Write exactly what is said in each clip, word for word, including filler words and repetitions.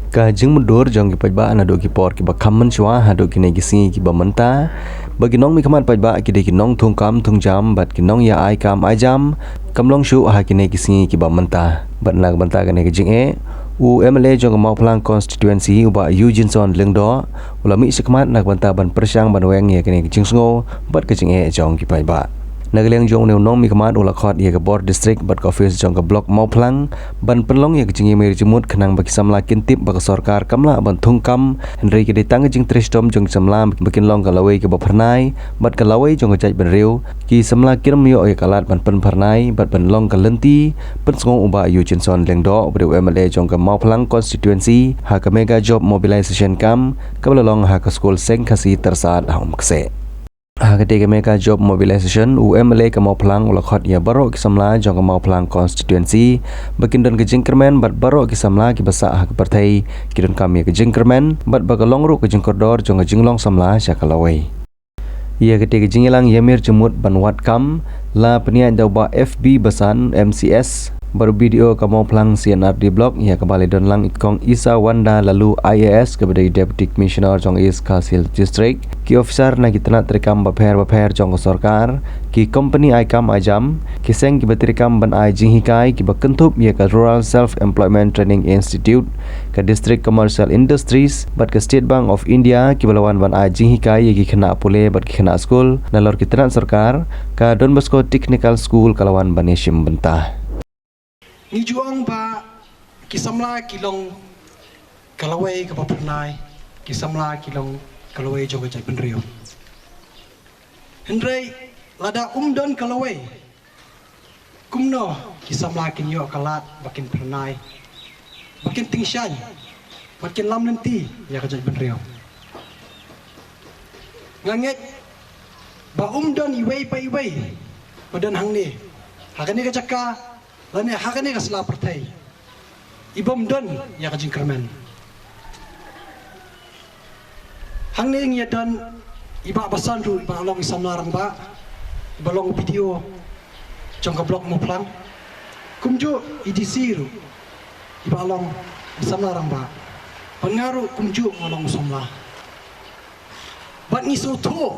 Ka jingmutdur jong ki paidbah naduh ki por kiba kham mynshuwa haduh kine ki sngi kiba mynta, ba ki nongmihkhmat paidbah ki dei ki nongthungkam thungjam bad ki nongïa ai kam ai jam, kam long shuh ha kine ki sngi kiba mynta. Bad na ka bynta kane ka jingeh, u M L A jong ka Mawphlang Constituency, u Bah Eugenson Lyngdoh, u la mih shakhmat na ka bynta ban pyrshang ban weng ïa kane ka jingsngew bad ka jingeh jong ki paidbah. Na ka liang jong une u nongmihkhmat, u la khot ïa ka bor district bad ka office jong ka block Mawphlang ban pynlong ïa ka jingïamir jingmut khnang ba ki samla kin tip ba ka sorkar kam lah ban thungkam, hynrei ka dei tang ka jingtrei shitom jong ki samla ba kin long ka lawei kaba phyrnai bad ka lawei jong ka jaitbynriew. Ki samla kim ïoh ïa ka lad ban pynphyrnai bad ban long ka lynti, pynsngew u Bah Eugenson Lyngdoh, uba dei u M L A jong ka Mawphlang Constituency, ha ka Mega Job Mobilization Camp kaba la long ha ka skul Seng Khasi Tyrsad ha Umkse. Ha katei ka Mega Job Mobilization, u M L A ka Mawphlang u la khot ïa baroh ki samla jong ka Mawphlang Constituency ba kin don ka jingkyrmen bad baroh ki samla kiba sah ha ka pyrthei ki donkam ïa ka jingkyrmen bad ba ka long ruh ka jingkordor jong ka jinglong samla sha ka lawei. Ïa katei ka jingïalang ïamir jingmut ban wad kam la pynïaid da u Bah F B Basan, M C S, bad u B D O ka Mawphlang C and R D Block, ïa kaba la don lang i Kong Isawanda Laloo, I A S, kaba dei Deputy Commissioner jong East Khasi Hills District, ki officer na ki tnat treikam bapher bapher jong ka sorkar, ki kompani ai kam ai jam, ki seng kiba treikam ban ai jinghikai kiba kynthup ïa ka Rural Self Employment Training Institute, ka District Commercial Industries bad ka State Bank of India, kiba la wan ban ai jinghikai ïa ki khynnah pule bad ki khynnah skul. Nalor ki tnat sorkar, ka Don Bosco Technical School ka la wan ban ïashim bynta. Ngi ju ong ba ki samla ki long ka lawei kaba phyrnai, ki samla ki long ka lawei jong ka jaitbynriew. Hynrei lada ym don ka lawei, kumno ki samla kin ïoh ka lad ba kin phyrnai, ba kin tyngshaiñ, ba kin lam lynti ïa ka jaitbynriew? Nga ngeit ba ym don iwei pa iwei ba don hangne, ha kane ka jaka lane ha kane ka sla pyrthei, i bym don ïa ka jingkyrmen. Hangne ngi ïa don i Bah Basan ruh, i ba long i samla rangbah, i ba long B D O jong ka block Mawphlang. Kumjuh i D C ruh, i ba long i samla rangbah. Bad nga ruh kumjuh nga long u samla. Bad ngi sngewthuh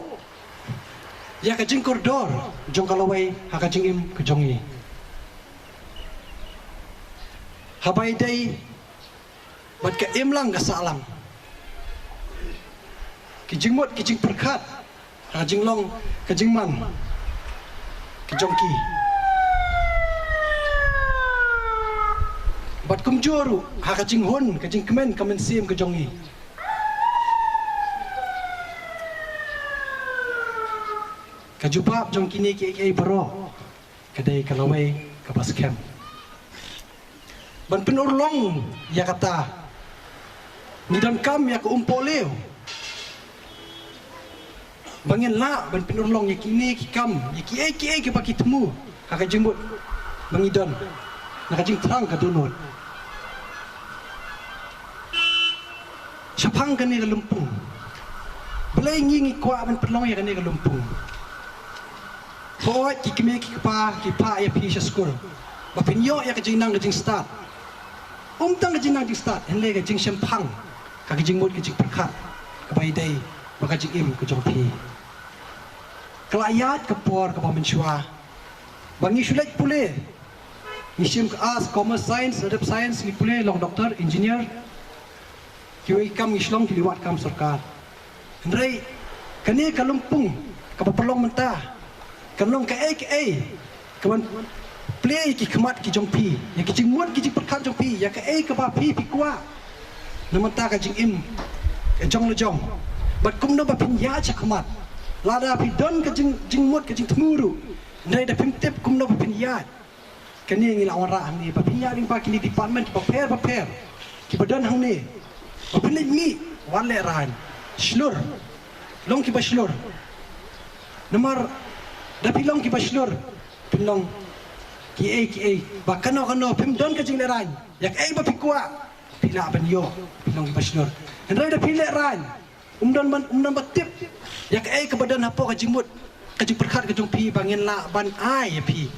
ïa ka jingkordor jong ka lawei ha ka jingim ka jong ngi. Haba ïadei bad ka imlang ka sahlang, ki jingmut ki jingpyrkhat ha ka jinglong ka jingman ka jong ki, bad kumjuh ruh ha ka jinghun ka jingkmen ka mynsiem ka jong ngi. Ka jubab jong kine kiei kiei baroh ka dei ka lawei kaba skhem. Ban pynurlong ïa kata, ngi donkam ïa ka umpohliew ba ngin lah ban pynurlong ïa kine ki kam, ïa kiei kiei kiba ki thmu ha ka jingmut ba ngi don na ka jingthrang ka dohnud. Shaphang kane ka lympung, balei ngi ngi kwah ban pynlong ïa kane ka lympung? Hooid, ki kmie ki kpa ki phah ïa phi sha skul ba phin ïoh ïa ka jingnang ka jingstad. Ym tang ka jingnang jingstad, hynrei ka jingshemphang ha ka jingmut ka jingpyrkhat kaba ïadei bad ka jingim ka jong phi. Ka la ïaid ka por kaba mynshuwa ba ngi shu leit pule, ngi shim ka Arts, Commerce, Science, la dep Science, ngi pule long doctor, engineer, kiwei ki kam ngi shu long, ki la wad kam sorkar. Hynrei kane ka lympung kaba pynlong mynta kan long kaei kaei kaban plie ïa ki khmat ki jong phi, ïa ki jingmut ki jingpyrkhat jong phi, ïa kaei kaba phi phi kwah na mynta ka jingim ka jong la jong. Bad kumno ba phin ïaid shakhmat, lada phi don ka jing, jingmut ka jingthmu ruh, hynrei da phim tip kumno ba phin ïaid. Kane ngi la wanrah hangne ba phin ïaid lyngba kine department kiba pher ba pher kiba don hangne, ba phin leit mih, wat lehraiñ, shlur, long kiba shlur. Namar da phi long kiba shlur, phin long kiei kiei, ba kano kano phim don ka jinglehraiñ ïa kaei ba phi kwah, phi lah ban ïoh, phin long kiba shlur. Hynrei da phi lehraiñ, ym don ban, ym don ba tip ïa kaei kaba don hapoh ka jingmut ka jingpyrkhat ka jong phi ba ngin lah ban ai ïa phi.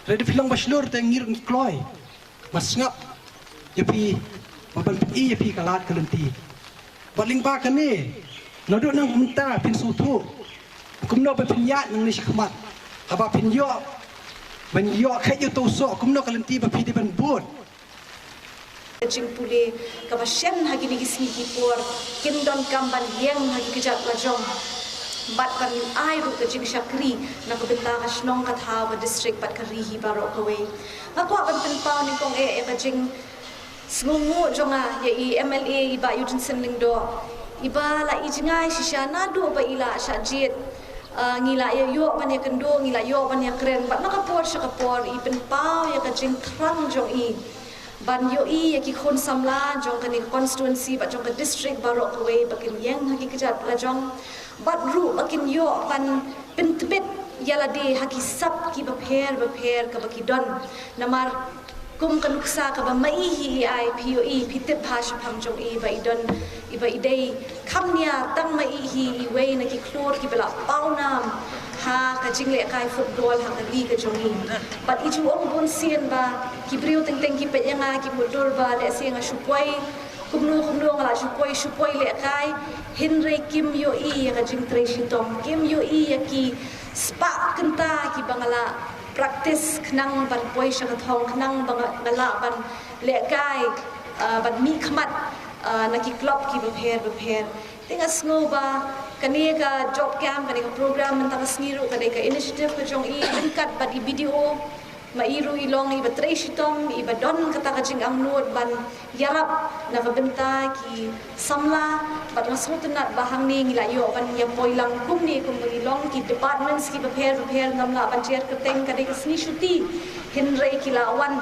Hynrei da phi long ba shlur te ngi ruh ngi kloi ban sngap ïa phi, Ban pyni ïa phi ka lad ka lynti. Bad lyngba kane, naduh nang mynta phin sngewthuh kumno ba phin ïaid nangne shakhmat. Haba phin ïoh ban ïoh kheit ïa uto u soh, kumno ka lynti ba phi dei ban bud. Ka jingpule kaba shen ha kine ki sngi ki por, kin donkam ban ïeng ha ki kjat lajong bad ban ai ruh ka jingshakri na ka bynta ka shnong ka thaw ka district bad ka ri hi baroh kawei. Nga kwah ban pynpaw nyngkong eh ïa ka jing sngewnguh jong nga ïa i M L A i Bah Eugene Syn Lyngdoh, iba la i jngai shisha naduh ba i la shah jied. Ah, ngi la ïa ïoh ban ïa kynduh, ngi la ïoh ban ïa kren bad na ka por sha ka por i pynpaw ïa ka jingthrang jong i ban ïohi ïa ki khun samla jong kane ka constituency bad jong ka district baroh kawei ba kin ïeng ha ki kjat lajong. Bad ruh ba kin ïoh ban pyntbit ïa lade ha ki sap kiba pher bapher kaba ki don. Namar kum ka nuksa kaba ma i hi i ai, phi ïohi, phi tip ha shaphang jong i ba i don, iba i dei kham nia tang ma i hi iwei na ki khlur kiba la paw nam ha ka jinglehkai football ha ka ri ka jong i. Bad i ju ong bun sien ba ki briew teng teng ki peit ïa nga ki mutdur ba lehse nga shu poi kumno kumno, nga la shu poi shu poi lehkai, hynrei kim ïohi ïa ka jingtrei shitom, kim ïohi ïa ki spah kynta kiba nga la practice khnang ban poi sha ka thong, khnang ba nga, nga lah ban lehkai, ah, ban mihkhmat, ah, na ki club kiba pher bapher. Te nga sngew ba kane ka job camp, kane ka program mynta ka sngi ruh ka dei ka initiative ka jong i ryngkat bad i B D O. Ma i ruh i long iba trei shitom, iba don kata ka jingangnud ban ïarap na ka bynta ki samla, bad nga sngewtynnat ba hangne ngi la ïoh ban ïa poi lang kumne kumba ngi long, ki departments kiba pher bapher ngam lah ban jer kyrteng, ka dei ka sngi shuti, hynrei ki la wan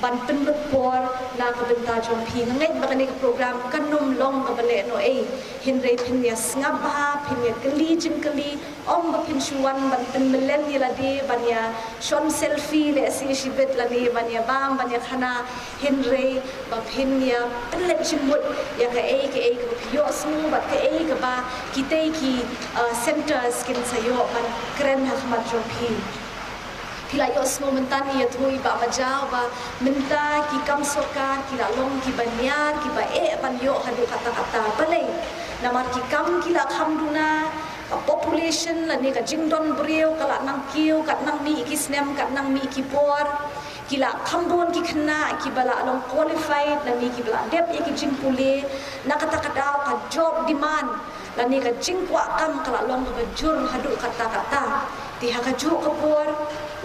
ban pynlut por na ka bynta jong phi. Nga ngeit ba kane ka program kan ym long kaba lehnohei, hynrei phin ïa sngap bha, phin ïa kylli jingkylli, ym ba phin shu wan ban pynmlien ïa lade, ban ïa shon selfie lehse shibit lane ban ïa bam, ban ïa khana, hynrei ba phin ïa pynleit jingmut ïa kaei kaei kaba phi ïohsngew bad kaei kaba kitei ki, ah, centres kin sa ïoh ban kren ha khmat jong phi. Phi la ïohsngew mynta ïathuh i Bah Majaw ba mynta ki kam sorkar ki la long kiba niar, kiba eh ban ïoh haduh katta katta. Balei? Namar ki kam ki la kham duna, ka population lane ka jingdon briew ka la nang kiew, kat nang mih ki snem, kat nang mih ki por. Ki la kham bun ki khynnah kiba la long qualified lane kiba la dep ïa ki jingpule. Na kata ka daw ka job demand lane ka jingkwah kam ka la long kaba jur haduh katta katta. Te ha kajuh ka por,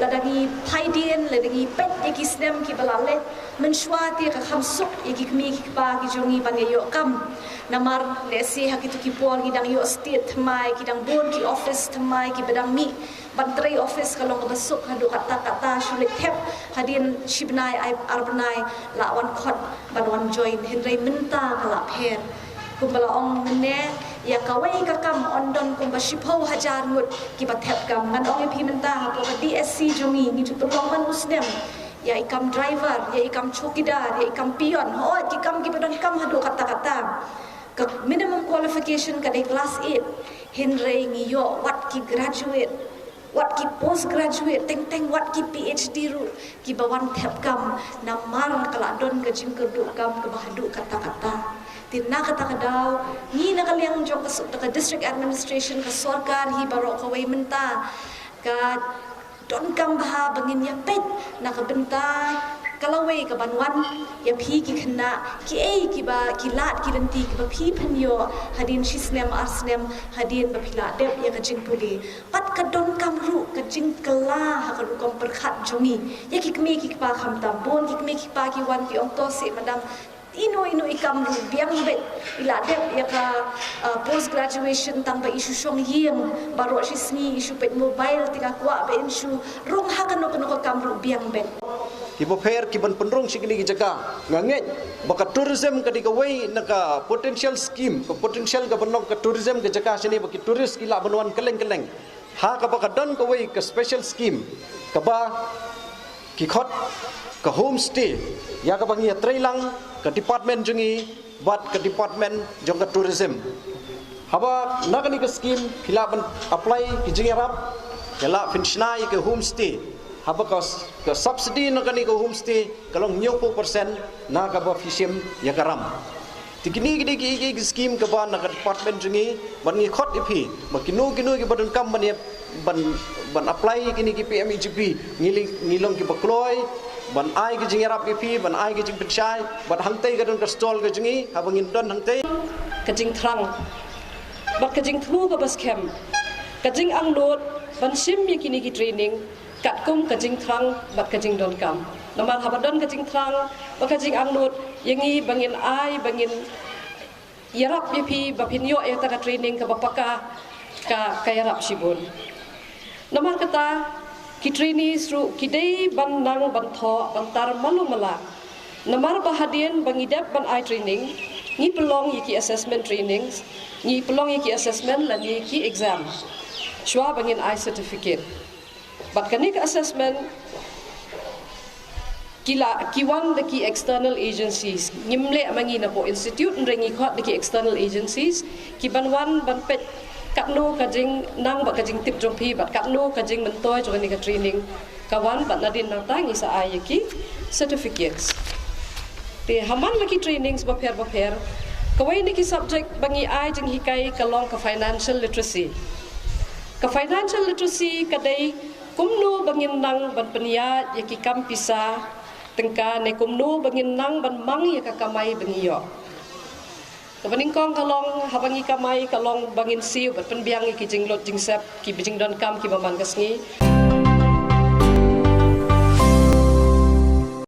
lada ngi peit dien, lada ngi peit ïa ki snem kiba la leit, mynshuwa te ka kham suk ïa ki kmie ki kpa ki jong ngi ban ïa ïoh kam. Namar lehse ha kito ki por ngi dang ïoh state thymmai, ki dang bun ki office thymmai kiba dang mih ban trei office, ka long kaba suk haduh katta katta, shu leit thep hadien shi bnai, ai, ar bnai la wan khot ban wan join, hynrei mynta ka la pher. Kumba la ong mynne, ïa kawei ka kam yn don kumba shiphew hajar ngut kiba thep kam. Ngan ong ïa phi mynta, hapoh ka D S C jong ngi, ngi ju pynlong man u snem ïa i kam driver, ïa i kam chowkidar, ïa i kam peon, hooid ki kam kiba donkam haduh katta katta. Ka minimum qualification ka dei class eight, hynrei ngi ïoh wat ki graduate, wat ki postgraduate, teng teng wat ki P H D ruh kiba wan thep kam, namar ka la don ka jingkyrduh kam kaba haduh katta katta. Te na kata ka daw, ngi na ka liang jong ka s-, ka district administration, ka sorkar hi baroh kawei mynta, ka donkam bha ba ngin ïa peit na ka bynta ka lawei ka ban wan ïa phi ki khynnah, kiei kiba, ki lad ki lynti kiba phi phin ïoh hadien shi snem ar snem hadien ba phi la dep ïa ka jingpule. Bad ka donkam ruh ka jingkylla ha ka rukom pyrkhat jong ngi. Ïa ki kmie ki kpa khamtam, bun ki kmie ki kpa ki wan ki ong, to seh madam, ino ino i kam ruh biang beit, i la dep ïa ka, ah, post graduation tang ba i shu shong ïing baroh shi sngi, i shu peit mobile, te nga kwah ba in shu rung ha kano kano ka kam ruh biang beit. Kiba pher kiban pynrung sha kine ki jaka, nga ngeit ba ka tourism ka dei kawei na ka potential scheme, ka potential kaban long ka tourism ka jaka shane ba ki tourist ki lah ban wan kylleng kylleng. Ha kaba ka don kawei ka special scheme kaba ki khot ka homestay, ïa kaba ngi ïatrei lang ka department jong ngi bad ka department jong ka tourism. Haba na kane ka scheme phi lah ban apply ki jingïarap, ïa lah phin shna ïa ka homestay. Haba ka, ka subsidy na kane ka homestay ka long hynñiewphew percent na kaba phi shim ïa ka ram. Te kine ki dei ki, ki, ki scheme kaba na ka department jong ngi, bad ngi khot ïa phi ba kino kino kiba donkam ban ïa, ban, ban apply ïa kine ki P M E G P, ngi li, ngi long kiba kloi ban ai ki jingïarap ïa phi, ban ai ki jingpynshai, bad hangtei ka don ka stall ka jong ngi haba ngin don hangtei. Ka jingthrang bad ka jingthmu kaba skhem, ka jingangnud ban shim ïa kine ki training katkum ka jingthrang bad ka jingdonkam. Namar haba don ka jingthrang bad ka jingangnud ïa ngi, ba ngin ai, ba ngin ïarap ïa phi ba phin ïoh ïa kata ka training kaba paka, ka, ka ïarap shibun. Namar kata, ki trainees ruh ki dei ban nang ban thoh ban tar malu mala. Namar ba hadien ba ngi dep ban ai training, ngi pynlong ïa ki assessment trainings, ngi pynlong ïa ki assessment lane ki exam shuwa ba ngin ai certificate. Bad kane ka assessment ki la, ki wan da ki external agencies. Ngim leh ma ngi napoh institute, hynrei ngi khot da ki external agencies kiban wan ban peit katno ka jingnang bad ka jingtip jong phi bad katno ka jingmyntoi jong kane ka training ka wan, bad nadien nangta ngi sa ai ïa ki certificates. Te ha man la ki trainings bapher bapher, kawei na ki subject ba ngi ai jinghikai ka long ka financial literacy. Ka financial literacy ka dei kumno ba ngin nang ban pynïaid ïa ki kam pisa tyngka, ne kumno ba ngin nang ban mang ïa ka kamai ba ngi ïoh. Kaba nyngkong ka long, haba ngi kamai ka long ba ngin siew bad pynbiang ïa ki jinglut jingsep, kiba jingdonkam kiba man ka sngi.